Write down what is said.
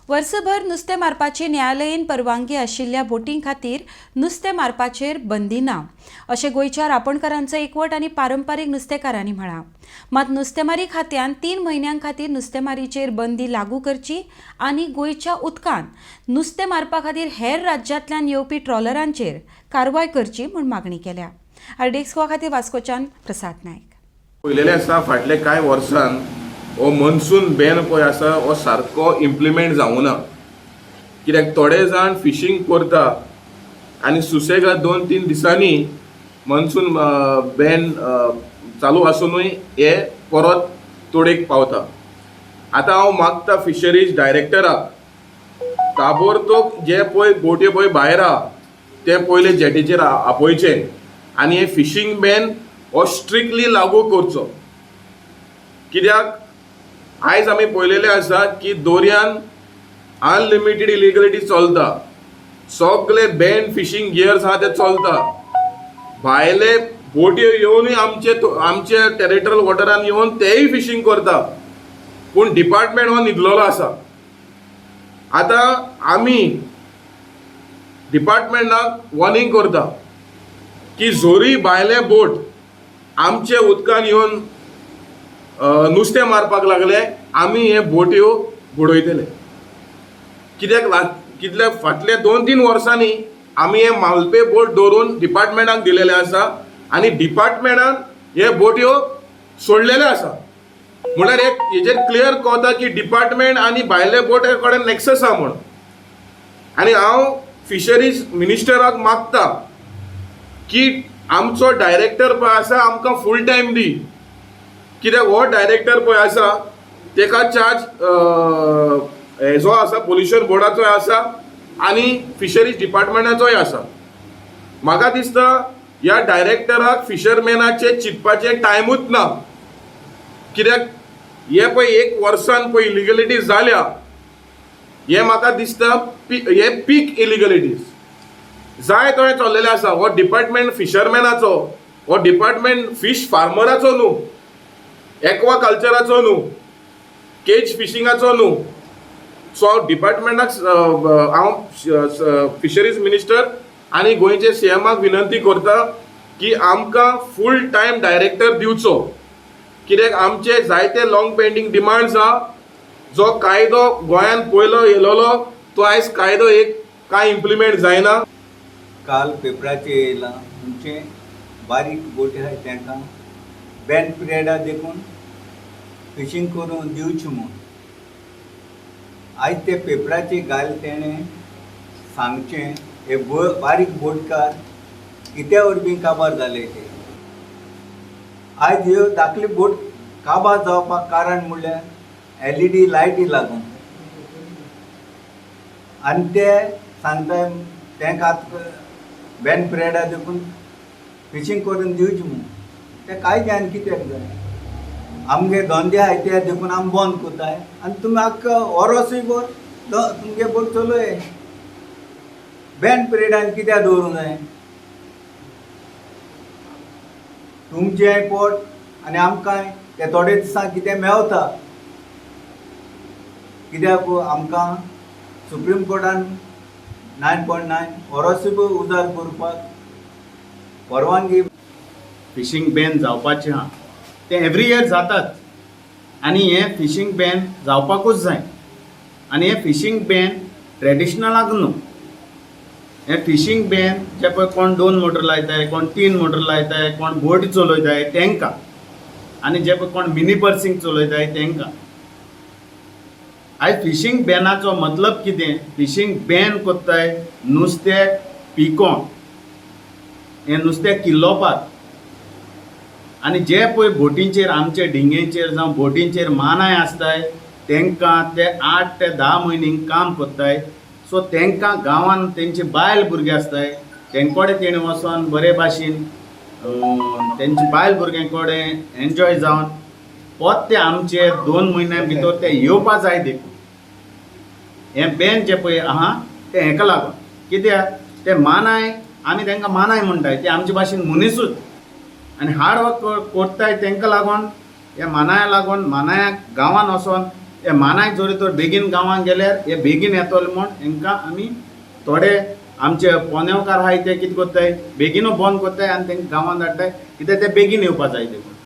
वर्सभर नुस्तें मारपाची न्यायालयीन परवानगी आशिल्ल्या बोटीं खातीर नुस्तें मारपाचेर बंदी ना, अशें गोंयच्या रापणकारांचो एकवट आनी पारंपारीक नुस्तेकारांनी म्हळां. मात नुस्तेमारी खात्यान 3 म्हयन्यां खातीर नुस्तेमारीचेर बंदी लागू करची आनी गोंयच्या उदकांत नुस्तें मारपा खातीर हेर राज्यांतल्यान येवपी ट्रॉलरांचेर कारवाय करची म्हूण मागणी केल्या. आरडीएक्स गोवा खातीर वास्कोच्यान प्रसाद नायक. पळयलेलें आसा फाटले कांय वर्सान हो मनसून बॅन पळय आसा हो सारको इम्प्लिमेंट जावूं ना, कित्याक थोडे जाण फिशींग करता आनी सुसेगाद 2-3 दिसांनी मनसून बॅन चालू आसुनूय हे परत तोडेक पावता. आतां हांव मागता फिशरीज डायरेक्टराक ताबोरतोब जे पळय बोट्यो पळय भायर आहा ते पयले जेटीचेर आपोवचे आनी हे फिशींग बॅन हो स्ट्रिक्टली लागू करचो, कित्याक आयज आमी पळयलेलें आसा की दर्यान अनलिमिटेड इलिगलिटी चलता, सगळे बॅन फिशींग गियर्स आहा ते चलता, भायले बोट्यो येवनूय आमचे टेरिटोरियल वॉटरान येवन तेय फिशींग करता, पूण डिपार्टमेंट हो न्हिदलेलो आसा. आतां आमी डिपार्टमेंटाक वॉर्निंग करता की जोरी भायले बोट आमचे उदकान येवन नुस्तें मारपाक लागले आमी हे बोट्यो बुडयतले, कित्याक कितले फाटल्या 2-3 वर्सांनी आमी हे मालपे बोट दवरून डिपार्टमेंटाक दिलेले आसा आनी डिपार्टमेंटान हे बोट्यो सोडलेले आसा. म्हणल्यार एक हेजेर क्लियर कळता की डिपार्टमेंट आनी भायले बोट कडेन नॅक्सस आहा म्हूण. आनी हांव फिशरीज मिनिस्टराक मागता की आमचो डायरेक्टर पळय आसा आमकां फूल टायम दी, कित्याक हो डायरेक्टर पळय आसा तेका चार्ज हेजो आसा पोल्युशन बोर्डाचोय आसा आनी फिशरीज डिपार्टमेंटाचोय आसा. म्हाका दिसता ह्या डायरेक्टराक फिशरमॅनाचे चिंतपाचें टायमूच ना, कित्याक हे पळय एक वर्सान पळय इलिगलिटी जाल्या, हे म्हाका दिसता हे पीक इलिगलिटीज जाय थंय चल्लेले आसा. हो डिपार्टमेंट फिशरमॅनाचो, हो डिपार्टमेंट फीश फार्मराचो न्हू, एक्वा कल्चराचो न्हू, केज फिशिंगाचो न्हू. सो हांव डिपार्टमेंटाक हांव फिशरीज मिनिस्टर आनी गोंयचे सीएमाक विनंती करता की आमकां फूल टायम डायरेक्टर दिवचो, कित्याक आमचे जायते लॉंग पेंडींग डिमांड्स आहा. जो कायदो गोंयान पयलो येयलेलो तो आयज कायदो एक कांय इम्प्लिमेंट जायना. काल पेपराचेर येयलां तुमचे बारीक बोटी आहाय तेंकां बॅन पिरियडा देखून फिशींग करून दिवचें म्हूण. आयज ते पेपराचेर घाल तेणें सांगचें हे बारीक बोटकार कित्या वरवीं काबार जाले ते. आयज ह्यो धाकली बोट काबार जावपाक कारण म्हणल्यार एलईडी लायटी लागून, आनी ते सांगता तेंकां आतां बॅन पिरियडा देखून फिशींग करून दिवचें म्हूण. ते कांय कित्याक जाय आमगे धंदे आहाय ते देखून आमी बंद करताय आनी तुमी आख्खो वरोसूय भर तुमगे बोट चलय. बॅन पिरियडान कित्याक दवरूंक जाय तुमचें पोट आनी आमकांय ते थोडे दिसांक कितें मेवता, कित्याक आमकां सुप्रीम कोर्टान 9.9 वरोसूय उजार करपाक परवानगी. फिशींग बॅन जावपाचें आहा तें एवरी इयर जातात आनी हें फिशींग बॅन जावपाकूच जाय. आनी हें फिशींग बॅन ट्रेडिशनलाक न्हू, हें फिशींग बॅन जे पळय कोण 2 मोटर लायताय, कोण 3 मोटर लायताय, कोण बोट चलयताय तेंकां, आनी जे पळय कोण मिनी पर्सिंग चलयताय तेंकां. आयज फिशींग बॅनाचो मतलब कितें? फिशींग बॅन कोत्ताय नुस्त्याक पिकोन, हें नुस्त्याक किल्लोवपाक. आनी जे पळय बोटींचेर आमचे डिंगेचेर जावं बोटींचेर मानाय आसताय तेंकां ते 8 ते 10 म्हयने काम कोत्ताय. सो तेंकां गांवान तेंचे बायल भुरगे आसताय तेंकोडे तेणी वचोन बरे भाशेन तेंचे बायल भुरग्यां कडेन एन्जॉय जावन पोत ते आमचे 2 म्हयन्या भितर ते येवपा जाय. देखून हें बॅन जें पळय आहा तें हेका लागून, कित्याक ते मानाय आमी तेंकां मानाय म्हणटाय, ते आमचे भाशेन मनिसूच आनी हार्ड वर्क करताय तेंकां लागून, ह्या मानाया लागून मानायाक गांवान वचोन हे मानाय जोरी तर बेगीन गांवांत गेल्यार हे बेगीन येतले म्हूण हेंकां आमी थोडे आमचे पोनेवकार आहाय ते कितें करताय, बेगीनू बंद करताय आनी तेंकां गांवांत धाडटाय, कित्याक ते बेगीन येवपा जाय देखून.